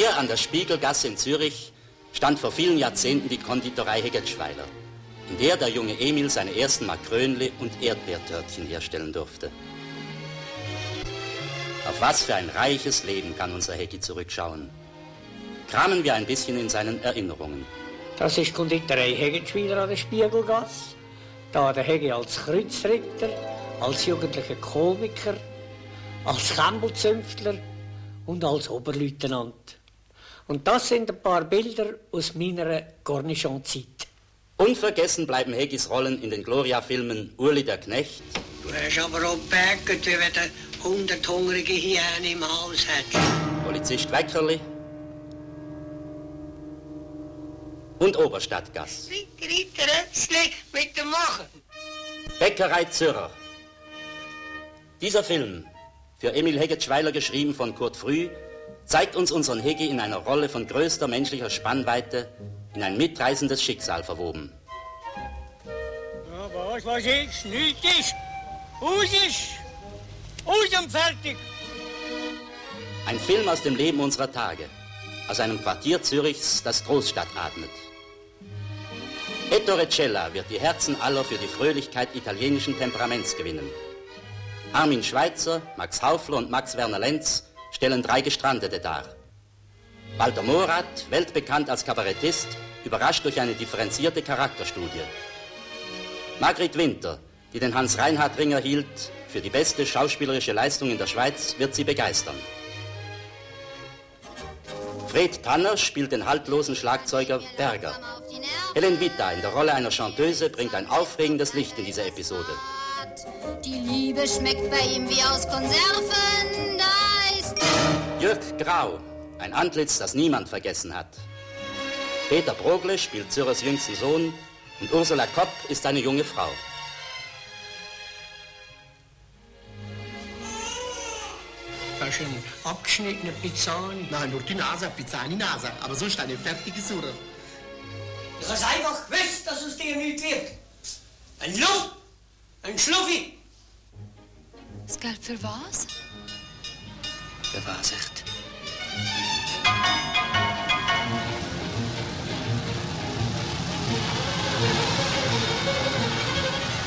Hier an der Spiegelgasse in Zürich stand vor vielen Jahrzehnten die Konditorei Hegetschweiler, in der der junge Emil seine ersten Makrönle und Erdbeertörtchen herstellen durfte. Auf was für ein reiches Leben kann unser Hegi zurückschauen. Kramen wir ein bisschen in seinen Erinnerungen. Das ist die Konditorei Hegetschweiler an der Spiegelgasse. Da der Hegi als Kreuzritter, als jugendlicher Komiker, als Kämbelzünftler und als Oberleutnant. Und das sind ein paar Bilder aus meiner Cornichon-Zeit. Unvergessen bleiben Hegis Rollen in den Gloria-Filmen Urli der Knecht. Du hast aber auch gebäckert, wie wenn du 100 hungrige Hyänen im Haus hättest. Polizist Weckerli und Oberstadtgass. Mit dem Machen. Bäckerei Zürcher. Dieser Film, für Emil Hegetschweiler geschrieben von Kurt Früh, zeigt uns unseren Hegi in einer Rolle von größter menschlicher Spannweite in ein mitreißendes Schicksal verwoben. Ja, was ist? Nichts ist. Aus und fertig. Ein Film aus dem Leben unserer Tage, aus einem Quartier Zürichs, das Großstadt atmet. Ettore Cella wird die Herzen aller für die Fröhlichkeit italienischen Temperaments gewinnen. Armin Schweitzer, Max Haufler und Max Werner Lenz stellen 3 Gestrandete dar. Walter Morath, weltbekannt als Kabarettist, überrascht durch eine differenzierte Charakterstudie. Margrit Winter, die den Hans-Reinhard-Ring erhielt, für die beste schauspielerische Leistung in der Schweiz, wird sie begeistern. Fred Tanner spielt den haltlosen Schlagzeuger Berger. Helen Vita in der Rolle einer Chanteuse bringt ein aufregendes Licht in diese Episode. Die Liebe schmeckt bei ihm wie aus Konserven, da ist... Jörg Grau, ein Antlitz, das niemand vergessen hat. Peter Brogle spielt Zürchers jüngsten Sohn und Ursula Kopp ist eine junge Frau. Das ist ein abgeschnittener Pizzani. Nein, nur die Nase, Pizzani-Nase, aber sonst eine fertige Suppe. Ich hab's einfach gewusst, dass aus dir nichts wird. Ein Luft, ein Schluffi. Das Geld für was? Für was echt?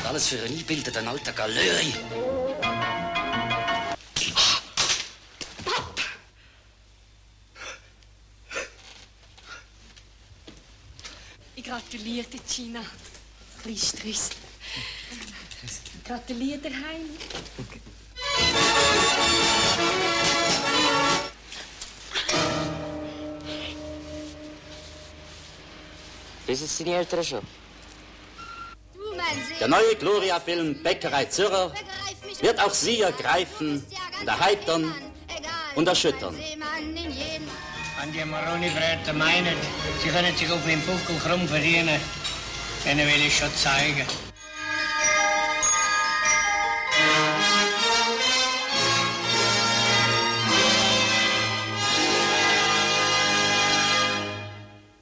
Alles für ein Einbilden, ein alter Gallery. Ich gratuliere dir, Gina. Klein Stress. Gratuliere dir, Heini. Wissen es deine Eltern schon? Der neue Gloria-Film Bäckerei Zürcher wird auch Sie ergreifen und erheitern und erschüttern. An die Maroni-Brötchen meinen, sie können sich auf meinem Buckel krumm verdienen, denen will ich schon zeigen.